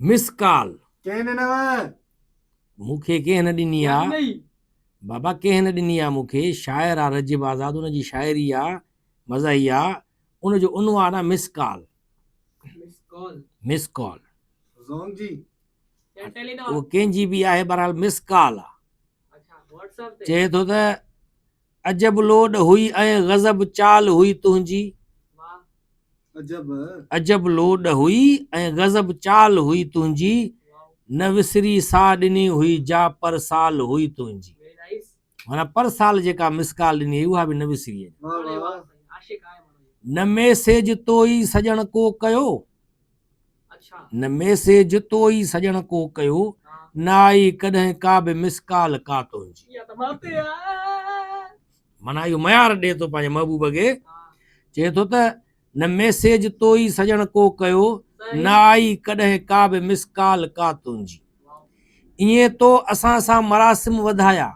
مس call. ڪنهن ڏنو؟ مون کي ڪنهن نه ڏني آ. بابا ڪنهن نه ڏني آ مون کي. شاعر آ رجب آزاد ان جي شاعري آ مزاحي آ ان جو عنوان آ مس ڪال. مس ڪال. زونگ جي. اهو ڪنهن جي به آهي بهرحال مس ڪال آ. چئي ٿو ته عجب لوڏ هئي ۽ غضب چال هئي تنهنجي. عجب لوڏ هئي ۽ غضب چال هئي تنهنجي. نه وسري سا ڏني هئي جا پر سال هئي تنهنجي. معنيٰ پر سال جيڪا مس ڪال ڏني هئي اها به نه وسري اڃا. نه ميسيج تو ئي سڄڻ ڪو ڪيو. نه ميسيج تو ئي سڄڻ ڪو ڪيو، نه آئي ڪڏهن ڪا به مس ڪال ڪا تنهنجي. معنيٰ اهو ميار ڏئي ٿو پنهنجي محبوب کي، چئي ٿو ته نه ميسيج تو ئي سڄڻ ڪو ڪيو، نه آئي ڪڏهن ڪا به مس ڪال ڪا تنهنجي. ائين تو اسان سان مراسم وڌايا،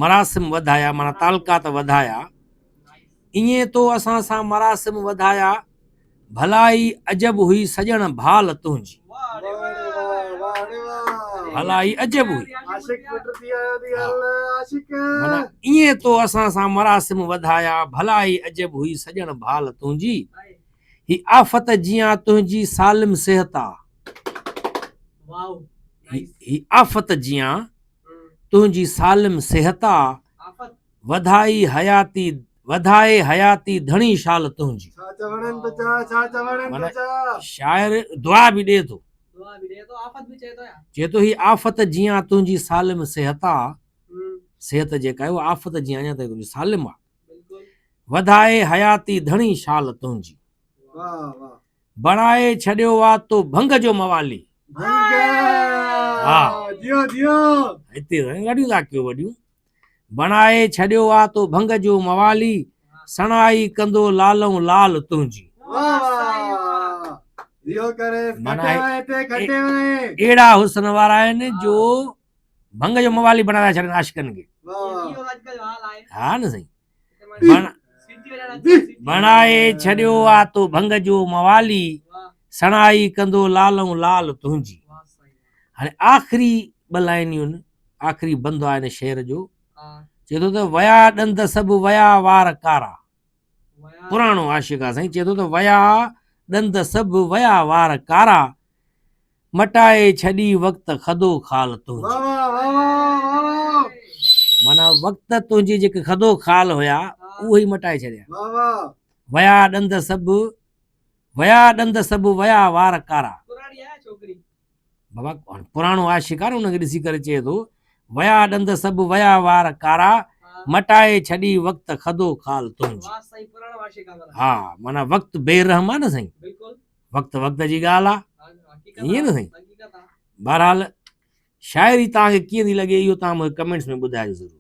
مراسم وڌايا معنيٰ تعلقات وڌايا. ائين تو اسان سان مراسم وڌايا، ڀلائي عجب هئي سڄڻ ڀال تنهنجي. ڀلائي عجب هئي. معنيٰ ائين تو اسان سان مراسم وڌايا، ڀلائي عجب هئي سڄڻ ڀال تنهنجي. هي آفت جيان تنهنجي سالم صحت آ. هي آفت جيان تنهنجي سالم صحت آ. وڌائي حياتي وڌائي حياتي ڌڻي شال تنهنجي. ڇا چوڻن تو چا ڇا چوڻن تو چا. شاعر دعا به ڏي ٿو. چئي ٿو هي آفت جيان تنهنجي سالم صحت آ. صحت جيڪا آهي اها آفت جيان اڃا تائين تنهنجي سالم آ. وڌائي حياتي ڌڻي شال تنهنجي. بڻائي ڇڏيو آ تو ڀنگ جو موالي. ڀنگ جيو جيو. هتي رڙيون ٿا ڪيو وڏيون. بڻائي ڇڏيو آ تو ڀنگ جو موالي. سڻائي ڪندو لالئون لال تنهنجي. اهڙا حسن وارا آهن جو ڀنگ جو موالي بڻائي ٿا ڇڏن عاشقن کي. ها نه سائين. بڻائي ڇڏيو آ تو ڀنگ جو موالي، سڻائي ڪندو لالئون لال تنهنجي. هاڻي آخري ٻه لائنيون آخري بند آ هن شعر جو، چئي ٿو ته ويا ڏند سڀ ويا وار ڪارا. پراڻو عاشق آ سائين، چئي ٿو ته ويا ڏند سڀ ويا وار ڪارا، مٽائي ڇڏي وقت خدو خال تنهنجي. معنيٰ وقت تنهنجي جيڪي خدو خال هيا اهي ئي مٽائي ڇڏيا. ويا ڏند سڀ ويا ڏند سڀ ويا وار ڪارا. بابا پراڻو عاشق آ نه ان کي ڏسي ڪري چئي ٿو ويا ڏند سڀ ويا وار ڪارا مٽائي ڇڏي وقت خدو خال تنهنجي. ها معنيٰ وقت بي رحم آ نه سائين. وقت وقت جي ڳالهه آ ائين نه سائين. بهرحال شاعري توهان کي ڪيئن ٿي لڳي اهو توهان مونکي ڪمينٽس ۾ ٻڌائجو ضرور.